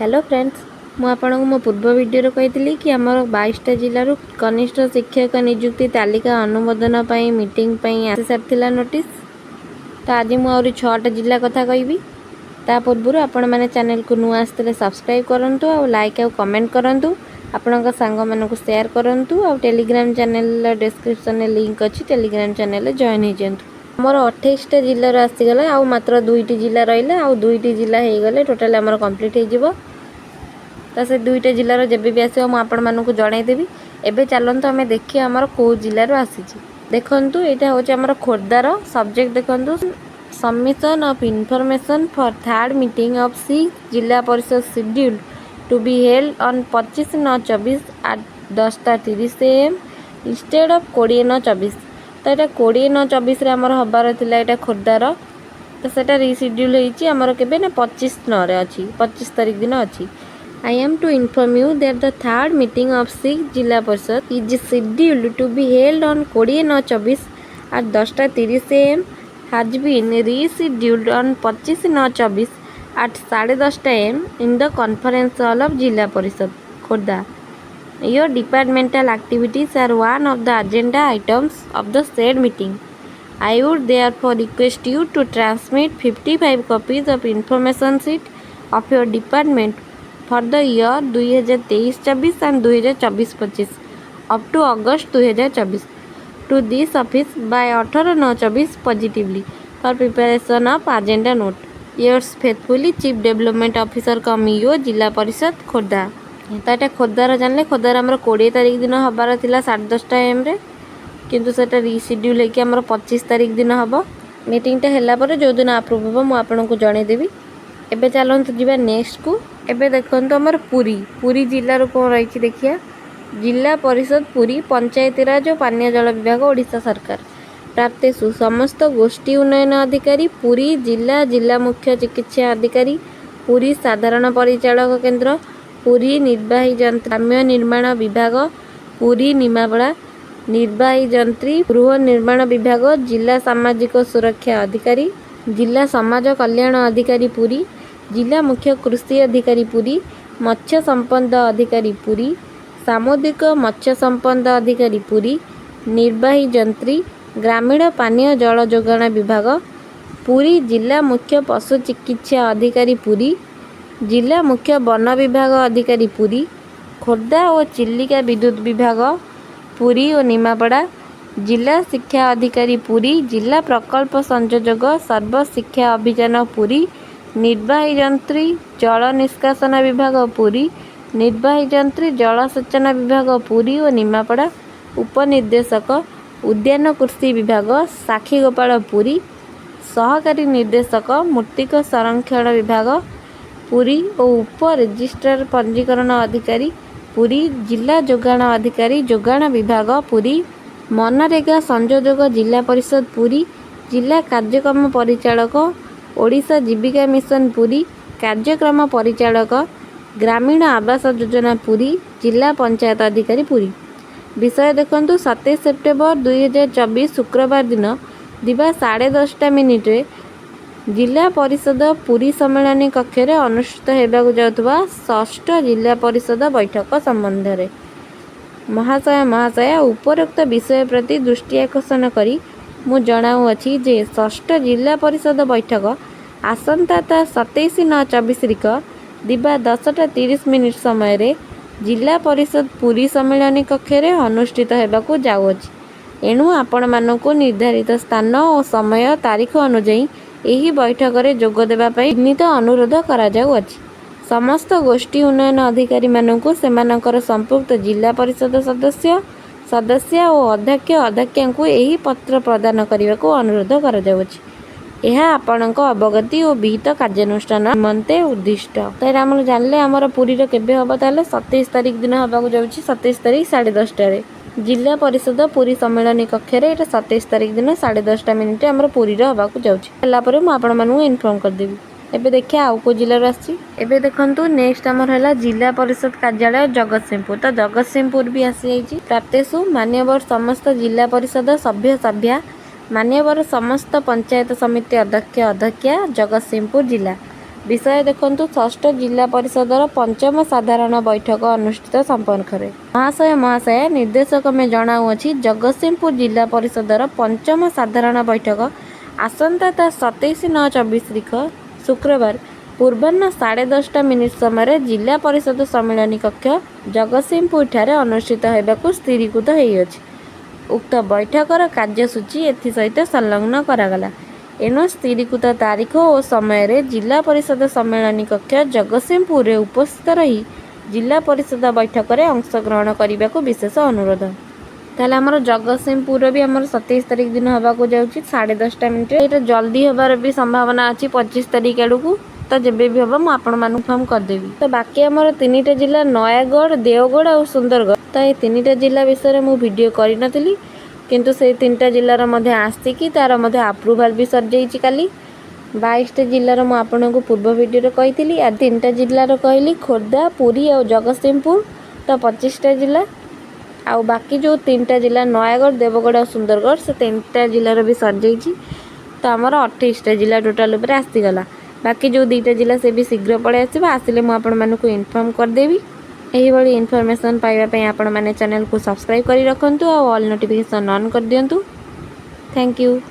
Hello friends, ମୁଁ ଆପଣଙ୍କୁ ମୋ ପୂର୍ବ ଭିଡ଼ିଓରେ କହିଥିଲି କି ଆମର 22ଟା ଜିଲ୍ଲାରୁ କନିଷ୍ଠ ଶିକ୍ଷକ ନିଯୁକ୍ତି ତାଲିକା ଅନୁମୋଦନ ପାଇଁ ମିଟିଂ ପାଇଁ ଆସିସାରିଥିଲା ନୋଟିସ୍। ତ ଆଜି ମୁଁ ଆହୁରି ଛଅଟା ଜିଲ୍ଲା କଥା କହିବି। ତା ପୂର୍ବରୁ ଆପଣମାନେ ଚ୍ୟାନେଲକୁ ନୂଆ ଆସିଥିଲେ ସବସ୍କ୍ରାଇବ୍ କରନ୍ତୁ ଆଉ ଲାଇକ୍ ଆଉ କମେଣ୍ଟ କରନ୍ତୁ, ଆପଣଙ୍କ ସାଙ୍ଗମାନଙ୍କୁ ସେୟାର କରନ୍ତୁ ଆଉ ଟେଲିଗ୍ରାମ ଚ୍ୟାନେଲର ଡେସ୍କ୍ରିପସନରେ ଲିଙ୍କ୍ ଅଛି, ଟେଲିଗ୍ରାମ ଚ୍ୟାନେଲରେ ଜଏନ୍ ହେଇଯାନ୍ତୁ। ଆମର 28ଟା ଜିଲ୍ଲାରୁ ଆସିଗଲା, ଆଉ ମାତ୍ର ଦୁଇଟି ଜିଲ୍ଲା ରହିଲା। ଆଉ ଦୁଇଟି ଜିଲ୍ଲା ହେଇଗଲେ ଟୋଟାଲି ଆମର କମ୍ପ୍ଲିଟ୍ ହେଇଯିବ। ତ ସେ ଦୁଇଟା ଜିଲ୍ଲାର ଯେବେ ବି ଆସିବ, ମୁଁ ଆପଣମାନଙ୍କୁ ଜଣାଇଦେବି। ଏବେ ଚାଲନ୍ତୁ ଆମେ ଦେଖିବା ଆମର କେଉଁ ଜିଲ୍ଲାରୁ ଆସିଛି। ଦେଖନ୍ତୁ, ଏଇଟା ହେଉଛି ଆମର ଖୋର୍ଦ୍ଧାର। ସବଜେକ୍ଟ ଦେଖନ୍ତୁ, "Submission of information for third meeting of six Zilla Parishad schedule to be held on 25/9/24 at 10:30 AM instead of 20/9/24"। ତ ଏଇଟା 20/9/24ରେ ଆମର ହେବାର ଥିଲା, ଏଇଟା ଖୋର୍ଦ୍ଧାର। ତ ସେଇଟା ରିସିଡ୍ୟୁଲ୍ ହେଇଛି ଆମର କେବେ ନା 25/9ରେ ଅଛି, 25 ତାରିଖ ଦିନ ଅଛି। I am to inform you that the third meeting of six Zilla Parishad is scheduled to be held on 20/9/24 at 10:30 AM has been rescheduled on 25/9/24 at 10:30 AM in the conference hall of Zilla Parishad, Khordha. Your departmental activities are one of the agenda items of the said meeting. I would therefore request you to transmit 55 copies of information sheet of your department for the year 2023-24 and 2024-25 up to August 2024 to this office by 18/9/24 positively for preparation of agenda note. Yours faithfully, Chief Development Officer cum EO, ଜିଲ୍ଲା ପରିଷଦ, ଖୋର୍ଦ୍ଧା। ତ ଏଇଟା ଖୋର୍ଦ୍ଧାର ଜାଣିଲେ। ଖୋର୍ଦ୍ଧାର ଆମର 20 ତାରିଖ ଦିନ ହେବାର ଥିଲା 10:30 ଏଏମ୍ରେ, କିନ୍ତୁ ସେଇଟା ରିସିଡ୍ୟୁଲ୍ ହେଇକି ଆମର 25 ତାରିଖ ଦିନ ହେବ। ମିଟିଂଟା ହେଲା ପରେ ଯେଉଁଦିନ ଆପ୍ରୁଭ୍ ହେବ, ମୁଁ ଆପଣଙ୍କୁ ଜଣାଇଦେବି। ଏବେ ଚାଲନ୍ତୁ ଯିବା ନେକ୍ସଟକୁ। ଏବେ ଦେଖନ୍ତୁ, ଆମର ପୁରୀ ଜିଲ୍ଲାରୁ କ'ଣ ରହିଛି ଦେଖିବା। ଜିଲ୍ଲା ପରିଷଦ, ପୁରୀ, ପଞ୍ଚାୟତିରାଜ ଓ ପାନୀୟ ଜଳ ବିଭାଗ, ଓଡ଼ିଶା ସରକାର। ପ୍ରାପ୍ତେଷୁ ସମସ୍ତ ଗୋଷ୍ଠୀ ଉନ୍ନୟନ ଅଧିକାରୀ, ପୁରୀ ଜିଲ୍ଲା, ଜିଲ୍ଲା ମୁଖ୍ୟ ଚିକିତ୍ସା ଅଧିକାରୀ, ପୁରୀ ସାଧାରଣ ପରିଚାଳକ କେନ୍ଦ୍ର, ପୁରୀ, ନିର୍ବାହୀ ଯନ୍ତ୍ରୀ, ଗ୍ରାମ୍ୟ ନିର୍ମାଣ ବିଭାଗ, ପୁରୀ ନିମାପଡ଼ା, ନିର୍ବାହୀ ଯନ୍ତ୍ରୀ, ଗୃହ ନିର୍ମାଣ ବିଭାଗ, ଜିଲ୍ଲା ସାମାଜିକ ସୁରକ୍ଷା ଅଧିକାରୀ, ଜିଲ୍ଲା ସମାଜ କଲ୍ୟାଣ ଅଧିକାରୀ, ପୁରୀ, ଜିଲ୍ଲା ମୁଖ୍ୟ କୃଷି ଅଧିକାରୀ, ପୁରୀ, ମତ୍ସ୍ୟ ସମ୍ପଦ ଅଧିକାରୀ, ପୁରୀ, ସାମୁଦ୍ରିକ ମତ୍ସ୍ୟ ସମ୍ପଦ ଅଧିକାରୀ, ପୁରୀ, ନିର୍ବାହୀ ଯନ୍ତ୍ରୀ, ଗ୍ରାମୀଣ ପାନୀୟ ଜଳ ଯୋଗାଣ ବିଭାଗ, ପୁରୀ, ଜିଲ୍ଲା ମୁଖ୍ୟ ପଶୁ ଚିକିତ୍ସା ଅଧିକାରୀ, ପୁରୀ, ଜିଲ୍ଲା ମୁଖ୍ୟ ବନ ବିଭାଗ ଅଧିକାରୀ, ପୁରୀ, ଖୋର୍ଦ୍ଧା ଓ ଚିଲିକା ବିଦ୍ୟୁତ ବିଭାଗ, ପୁରୀ ଓ ନିମାପଡ଼ା, ଜିଲ୍ଲା ଶିକ୍ଷା ଅଧିକାରୀ, ପୁରୀ, ଜିଲ୍ଲା ପ୍ରକଳ୍ପ ସଂଯୋଜକ, ସର୍ବଶିକ୍ଷା ଅଭିଯାନ, ପୁରୀ, ନିର୍ବାହୀ ଯନ୍ତ୍ରୀ, ଜଳ ନିଷ୍କାସନ ବିଭାଗ, ପୁରୀ, ନିର୍ବାହୀ ଯନ୍ତ୍ରୀ, ଜଳସେଚନ ବିଭାଗ, ପୁରୀ ଓ ନିମାପଡ଼ା, ଉପନିର୍ଦ୍ଦେଶକ, ଉଦ୍ୟାନ କୃଷି ବିଭାଗ, ସାକ୍ଷୀଗୋପାଳ, ପୁରୀ, ସହକାରୀ ନିର୍ଦ୍ଦେଶକ, ମୃତ୍ତିକା ସଂରକ୍ଷଣ ବିଭାଗ, ପୁରୀ ଓ ଉପ ରେଜିଷ୍ଟ୍ରାର ପଞ୍ଜୀକରଣ ଅଧିକାରୀ, ପୁରୀ, ଜିଲ୍ଲା ଯୋଗାଣ ଅଧିକାରୀ, ଯୋଗାଣ ବିଭାଗ, ପୁରୀ, ମନରେଗା ସଂଯୋଜକ, ଜିଲ୍ଲା ପରିଷଦ, ପୁରୀ, ଜିଲ୍ଲା କାର୍ଯ୍ୟକ୍ରମ ପରିଚାଳକ, ଓଡ଼ିଶା ଜୀବିକା ମିଶନ, ପୁରୀ, କାର୍ଯ୍ୟକ୍ରମ ପରିଚାଳକ, ଗ୍ରାମୀଣ ଆବାସ ଯୋଜନା, ପୁରୀ, ଜିଲ୍ଲା ପଞ୍ଚାୟତ ଅଧିକାରୀ, ପୁରୀ। ବିଷୟ ଦେଖନ୍ତୁ, 27 ସେପ୍ଟେମ୍ବର 2024 ଶୁକ୍ରବାର ଦିନ ଦିବା 10:30 ମିନିଟ୍ରେ ଜିଲ୍ଲା ପରିଷଦ ପୁରୀ ସମ୍ମିଳନୀ କକ୍ଷରେ ଅନୁଷ୍ଠିତ ହେବାକୁ ଯାଉଥିବା ଷଷ୍ଠ ଜିଲ୍ଲା ପରିଷଦ ବୈଠକ ସମ୍ବନ୍ଧରେ। ମହାଶୟ ମହାଶୟା, ଉପରୋକ୍ତ ବିଷୟ ପ୍ରତି ଦୃଷ୍ଟି ଆକର୍ଷଣ କରି ମୁଁ ଜଣାଉଅଛି ଯେ ଷଷ୍ଠ ଜିଲ୍ଲା ପରିଷଦ ବୈଠକ ଆସନ୍ତା 27/9/24 ରିକ ଦିବା 10ଟା 30 ମିନିଟ୍ ସମୟରେ ଜିଲ୍ଲା ପରିଷଦ ପୁରୀ ସମ୍ମିଳନୀ କକ୍ଷରେ ଅନୁଷ୍ଠିତ ହେବାକୁ ଯାଉଅଛି। ଏଣୁ ଆପଣମାନଙ୍କୁ ନିର୍ଦ୍ଧାରିତ ସ୍ଥାନ ଓ ସମୟ ତାରିଖ ଅନୁଯାୟୀ ଏହି ବୈଠକରେ ଯୋଗ ଦେବା ପାଇଁ ବିନୀତ ଅନୁରୋଧ କରାଯାଉଅଛି। ସମସ୍ତ ଗୋଷ୍ଠୀ ଉନ୍ନୟନ ଅଧିକାରୀମାନଙ୍କୁ ସେମାନଙ୍କର ସମ୍ପୃକ୍ତ ଜିଲ୍ଲା ପରିଷଦ ସଦସ୍ୟ, ସଦସ୍ୟା ଓ ଅଧ୍ୟକ୍ଷ, ଅଧ୍ୟକ୍ଷାଙ୍କୁ ଏହି ପତ୍ର ପ୍ରଦାନ କରିବାକୁ ଅନୁରୋଧ କରାଯାଉଅଛି। ଏହା ଆପଣଙ୍କ ଅବଗତି ଓ ବିହିତ କାର୍ଯ୍ୟାନୁଷ୍ଠାନ ନିମନ୍ତେ ଉଦ୍ଦିଷ୍ଟ। ତ ଏଇଟା ଆମର ଜାଣିଲେ, ଆମର ପୁରୀର କେବେ ହେବ। ତାହେଲେ 27 ତାରିଖ ଦିନ ହେବାକୁ ଯାଉଛି, 27 ତାରିଖ 10:30ରେ ଜିଲ୍ଲା ପରିଷଦ ପୁରୀ ସମ୍ମିଳନୀ କକ୍ଷରେ। ଏଇଟା 27 ତାରିଖ ଦିନ 10:30 ମିନିଟ୍ ଆମର ପୁରୀର ହେବାକୁ ଯାଉଛି। ହେଲା ପରେ ମୁଁ ଆପଣମାନଙ୍କୁ ଇନଫର୍ମ କରିଦେବି। ଏବେ ଦେଖିବା ଆଉ କେଉଁ ଜିଲ୍ଲାରୁ ଆସିଛି। ଏବେ ଦେଖନ୍ତୁ, ନେକ୍ସଟ ଆମର ହେଲା ଜିଲ୍ଲା ପରିଷଦ କାର୍ଯ୍ୟାଳୟ, ଜଗତସିଂହପୁର। ତ ଜଗତସିଂହପୁର ବି ଆସିଯାଇଛି। ପ୍ରାପ୍ତେଷୁ ମାନ୍ୟବର ସମସ୍ତ ଜିଲ୍ଲା ପରିଷଦ ସଭ୍ୟ, ସଭ୍ୟା, ମାନ୍ୟବର ସମସ୍ତ ପଞ୍ଚାୟତ ସମିତି ଅଧ୍ୟକ୍ଷ, ଅଧ୍ୟକ୍ଷା, ଜଗତସିଂହପୁର ଜିଲ୍ଲା। ବିଷୟ ଦେଖନ୍ତୁ, ଷଷ୍ଠ ଜିଲ୍ଲା ପରିଷଦର ପଞ୍ଚମ ସାଧାରଣ ବୈଠକ ଅନୁଷ୍ଠିତ ସମ୍ପର୍କରେ। ମହାଶୟ ମହାଶୟା, ନିର୍ଦ୍ଦେଶକ୍ରମେ ଜଣାଉଅଛି, ଜଗତସିଂହପୁର ଜିଲ୍ଲା ପରିଷଦର ପଞ୍ଚମ ସାଧାରଣ ବୈଠକ ଆସନ୍ତା 27/9/24 ତାରିଖ ଶୁକ୍ରବାର ପୂର୍ବାହ୍ନ 10:30 ମିନିଟ୍ ସମୟରେ ଜିଲ୍ଲା ପରିଷଦ ସମ୍ମିଳନୀ କକ୍ଷ, ଜଗତସିଂହପୁରଠାରେ ଅନୁଷ୍ଠିତ ହେବାକୁ ସ୍ଥିରୀକୃତ ହୋଇଅଛି। ଉକ୍ତ ବୈଠକର କାର୍ଯ୍ୟସୂଚୀ ଏଥିସହିତ ସଂଲଗ୍ନ କରାଗଲା। ଏଣୁ ସ୍ଥିରୀକୃତ ତାରିଖ ଓ ସମୟରେ ଜିଲ୍ଲା ପରିଷଦ ସମ୍ମିଳନୀ କକ୍ଷ, ଜଗତସିଂହପୁରରେ ଉପସ୍ଥିତ ରହି ଜିଲ୍ଲା ପରିଷଦ ବୈଠକରେ ଅଂଶଗ୍ରହଣ କରିବାକୁ ବିଶେଷ ଅନୁରୋଧ। ତାହେଲେ ଆମର ଜଗତସିଂହପୁରର ବି ଆମର 27 ତାରିଖ ଦିନ ହେବାକୁ ଯାଉଛି 10:30 ମିନିଟ୍ରେ। ଏଇଟା ଜଲ୍ଦି ହେବାର ବି ସମ୍ଭାବନା ଅଛି 25 ତାରିଖ ଆଡ଼କୁ। ତ ଯେବେ ବି ହେବ, ମୁଁ ଆପଣମାନଙ୍କୁ ଇନଫର୍ମ କରିଦେବି। ତ ବାକି ଆମର ତିନିଟା ଜିଲ୍ଲା, ନୟାଗଡ଼, ଦେଓଗଡ଼ ଆଉ ସୁନ୍ଦରଗଡ଼, ତ ଏଇ ତିନିଟା ଜିଲ୍ଲା ବିଷୟରେ ମୁଁ ଭିଡ଼ିଓ କରିନଥିଲି। କିନ୍ତୁ ସେଇ ତିନିଟା ଜିଲ୍ଲାର ମଧ୍ୟ ଆସିକି ତା'ର ମଧ୍ୟ ଆପ୍ରୁଭାଲ୍ ବି ସରିଯାଇଛି କାଲି। 22ଟା ଜିଲ୍ଲାର ମୁଁ ଆପଣଙ୍କୁ ପୂର୍ବ ଭିଡ଼ିଓରେ କହିଥିଲି, ଆଉ ତିନିଟା ଜିଲ୍ଲାର କହିଲି, ଖୋର୍ଦ୍ଧା, ପୁରୀ ଆଉ ଜଗତସିଂହପୁର। ତ 25ଟା ଜିଲ୍ଲା ଆଉ ବାକି ଯେଉଁ ତିନିଟା ଜିଲ୍ଲା, ନୟାଗଡ଼, ଦେବଗଡ଼ ଆଉ ସୁନ୍ଦରଗଡ଼, ସେ ତିନିଟା ଜିଲ୍ଲାର ବି ସରିଯାଇଛି। ତ ଆମର 28ଟା ଜିଲ୍ଲା ଟୋଟାଲ୍ ଉପରେ ଆସିଗଲା। ବାକି ଯେଉଁ ଦୁଇଟା ଜିଲ୍ଲା, ସେ ବି ଶୀଘ୍ର ପଳାଇ ଆସିବ। ଆସିଲେ ମୁଁ ଆପଣମାନଙ୍କୁ ଇନଫର୍ମ କରିଦେବି। ଏହିଭଳି ଇନଫର୍ମେସନ୍ ପାଇବା ପାଇଁ ଆପଣମାନେ ଚ୍ୟାନେଲକୁ ସବସ୍କ୍ରାଇବ୍ କରି ରଖନ୍ତୁ ଆଉ ଅଲ୍ ନୋଟିଫିକେସନ୍ ଅନ୍ କରିଦିଅନ୍ତୁ। Thank you.